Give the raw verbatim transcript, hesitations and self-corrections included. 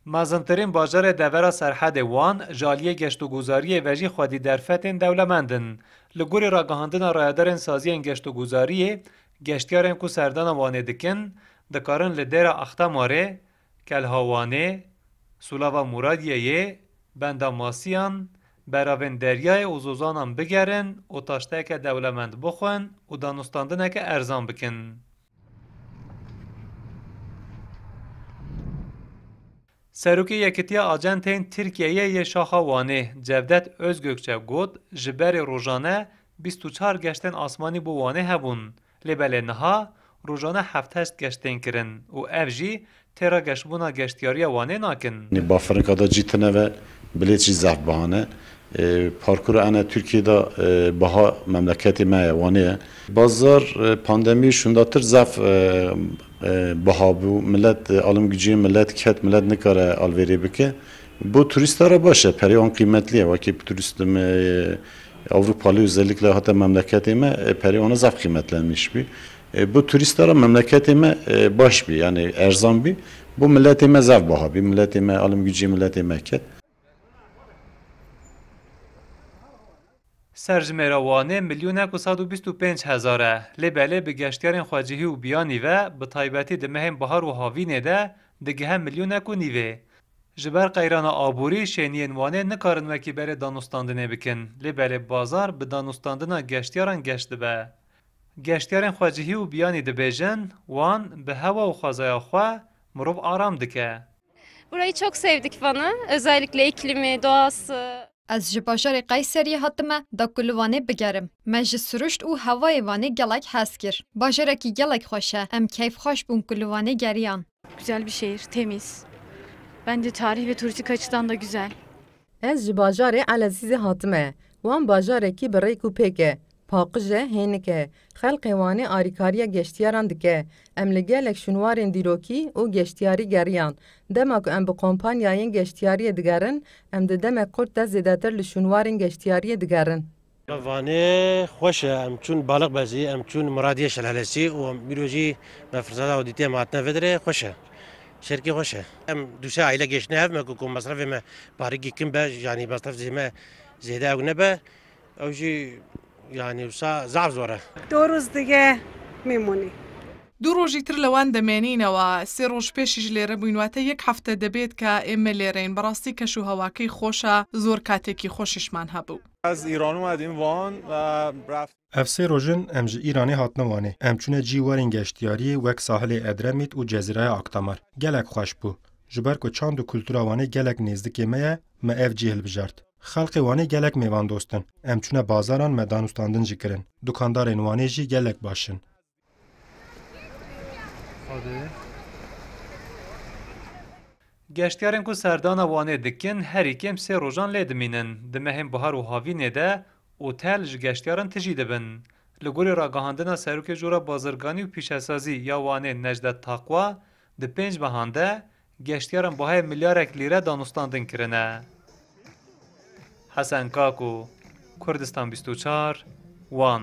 Mezintirîn bajarê devera Serhedê Wan ji aliyê geştogozariyê ve jî xwedî derfetên dewlemend in. Li gorî ragihandina rayedarên saziyên geştogozariyê, geştiyarên ku serdana Wanê dikin, dikarin li Dêra Axtamarê, Kelha Wanê, Sulava Muradiyeyê, Benda Masiyan, beravên deryayê û zozanan bigerin û taşteyeke dewlemend bixwin û danûstandineke erzan bikin. Serokê Yekitiya Acenteyên Tirkiyeyê yê Şaxa Wanê Cevdet Özgökçe got, ji berê rojane bîst û çar geştên asmanî bo Wanê hebûn, lê belê niha rojane heft heşt geşt tên kirin û ev jî têra geşbûna geştiyariya Wanê nakin. Nê bafirinka da cî tine ve bilêt jî zehf bahane. E, parkura ene Türkiye da, e, baha memleketê me ye, Wanê ye. Bazar, e, pandemî şundatir zehf, e, e, baha bû. Millet, e, alım gücü millet ket, millet nikare alverê bike. Bu turista ra baş e, perê wan qîmetli ye. Wekî turist me, e, Avrupalı özellikle hate memleketê me, e, perê wana zaf qîmetlenmiş bî. E, bu turista ra memleketê me, e, baş bî, yani erzan bî. Bu milletê me zaf baha bî, milletê me, alım gücü milletê me ket. Serjimêra Wanê milyonek û sed û bîst û pênc hezar e, lê belê bi geştiyarên xwecihî û biyanî ve, bi taybetî di mehên bahar û havînê de digihe milyonek û nîvê. Ji ber qeyrana aborî şêniyên Wanê nikarin wekî berê danûstandinê bikin, lê belê bazar bi danûstandina geştiyaran geş dibe. Geştiyarên xwecihî û biyanî dibêjin, Wan bi hewa û xwezaya xwe mirov aram dike. Burayı çok sevdik Van'ı. Özellikle iklimi, doğası. Ez ji bajarê Qeyseriyê hatime, da ku li Wanê bigerim. Me ji siruşt û hewayê Wanê gelek hez kir. Bajarekî gelek xweş e. Em keyfxweş bûn ku li Wanê geriyan. Güzel bir şehir, temiz. Bence tarih ve turistik açıdan da güzel. Ez ji bajarê Elezîzê hatime. Wan bajarekî bi rêk û pêk e. Paqij e, hênik e. Xelkê Wanê arîkariya geştiyaran dike. Em li gelek şûnwarên dîrokî û geştiyarî geriyan. Dema ku em bi kompanyayên geştiyariyê digerin, em di demek kurt de zêdetir li şûnwarên geştiyariyê digerin. Vanê xweş e, em çûn Balıkbezî, em çûn Muradiye Şelalesi û em îro jî me firseta dîtê em hatine vê derê, xweş e. Şerkî xweş e. Em du sê aile geçine hev me ku, ku mesrefê me parî gikin be, yanî mesref zê me zêde ew nebe. Ew jî, yanî, wisa zaf zor e. Dû rûz dige mêmûnî. Du rojî tir li Wan de mênînewa, sê roj pêşî ji lêre bûyn, wate yek hefte debêt ke ê me lêreyn. Bi rastî keş û hewakî xweş e, zor katekî xweşîşman hebû. Ez Îran omedim Van ve reft. Ev sê roj in em ji Îranê hatine Wanê. Em çûne cî warên geştiyariyê wek sahilê Edremît û Cezîraya Akdamar. Gelek xweş bû. Ji ber ku çand û kultura Wanê gelek nêzdikê me ye, me ev cî hilbijart. Xelkê Wanê gelek mêvandost in. Em çûne bazaran, me danûstandin jî kirin. Dukandarên Wanê jî gelek baş in. Geştiyarên ku serdana Wanê dikin, herî kêm sê rojan lê dimînin. Di mehên bihar û havînê de otel ji geştiyaran tijî dibin. Li gorî ragihandina Serokê Jora Bazirganî û Pîşesazî ya Wanê Necdet Takwa, di pênc mehan de geştiyaran bahayê milyarek lîre danûstandin kirine. Hesen Kako, Kurdistan bîst û çar, Wan.